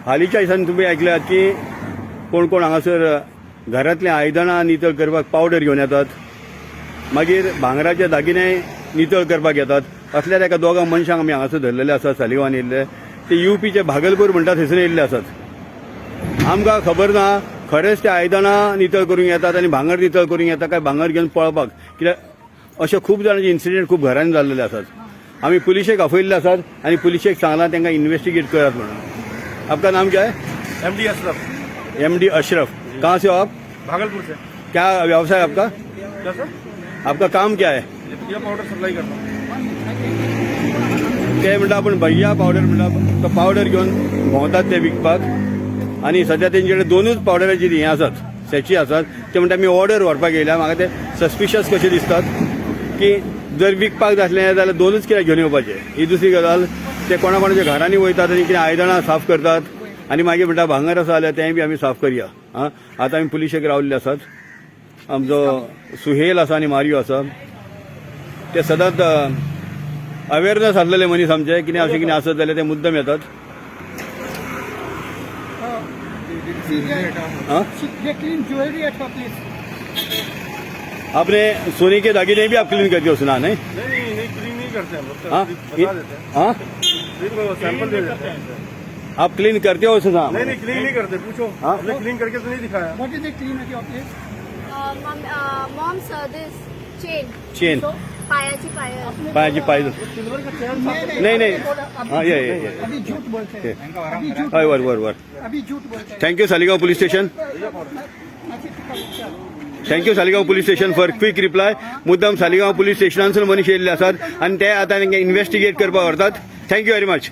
हालींच्या दिसांनी तुमी आयकल्यात की कोण कोण हांगासर घरांतलीं आयदनां नितळ करपाक पावडर घेवन येतात, मागीर भांगराचे दागिने नितळ करपाक येतात. असल्या एका दोगां मनशांक आमी हांगासर धरलेले आसात. सालिगांवान येयल्ले ते युपीचे भागलपूर म्हणटा थंयसर येयल्ले आसात. आमकां खबर ना खरेंच ते आयदनां नितळ करूंक येतात आनी भांगर नितळ करूंक येता काय भांगर घेवन पळपाक. कित्याक अशे खूब जाणांचे इन्सिडेंट खूब घरांनी जाल्लेले आसात. आमी पुलिशेक आपयल्ले आसात आनी पुलिशेक सांगलां तांकां इन्व्हेस्टिगेट करात म्हणून. आपका नाम क्या है? M D Ashraf. M D Ashraf. कहाँ से हो आप? भागलपुर से. क्या व्यवसाय आपका? क्या सर? आपका काम क्या है? ये पाउडर सप्लाई करता हूँ. ते म्हणटा आपण भैया पावडर म्हणटा तो पावडर घेवन भोंवतात ते विकपाक आनी सध्या तेंचे कडेन दोनूच पावडराची हें आसात, सॅची आसात. ते म्हणटा आमी ऑर्डर व्हरपाक येयल्या. म्हाका ते सस्पिशियस कशे दिसतात की जर विकपाक जाय आसलें जाल्यार दोनूच कित्याक घेवन येवपाचें? ही दुसरी गजाल. ते कोणा कोणाच्या घरांनी वयतात आनी कितें आयदनां साफ करतात आनी मागीर म्हणटा भांगर आसा जाल्यार तेंय बी आमी साफ करया. आं, आतां आमी पुलिशेक रावल्ले आसात. आमचो सुहेल आसा आनी मारियो आसा. ते सदांच अवेरनेस आसलेले मनीस आमचे. कितें अशें कितें आसत जाल्यार ते मुद्दम येतात. हाँ? ये clean jewelry at place. आपने सोने के दागिने भी आप क्लीन करते हो, सुना नहीं? नहीं, क्लीन नहीं करते हम लोग. हाँ. बता देते हैं. हाँ. क्लीन सैंपल दे देते हैं. आप क्लीन करते हो, सुना? नहीं, क्लीन नहीं करते. पूछो. हाँ? हमने क्लीन करके तो नहीं दिखाया. What is it clean at your place? Mom's this chain. Chain. पायाची पायल. पायाची पायल. सिल्वर का चैन. नहीं. बोला, अभी हाँ, ये. अभी झूठ बोलते हैं, अभी झूठ. हय, वर वर वर. अभी झूठ बोलते हैं. Thank you, Saligao police station. Thank you, Saligao police station, for quick reply. मुद्दाम सालिगांव पुलीस स्टेशनांसून मनीस येयल्ले आसात आनी ते आतां तांकां इन्व्हेस्टिगेट करपाक व्हरतात. Thank you very much.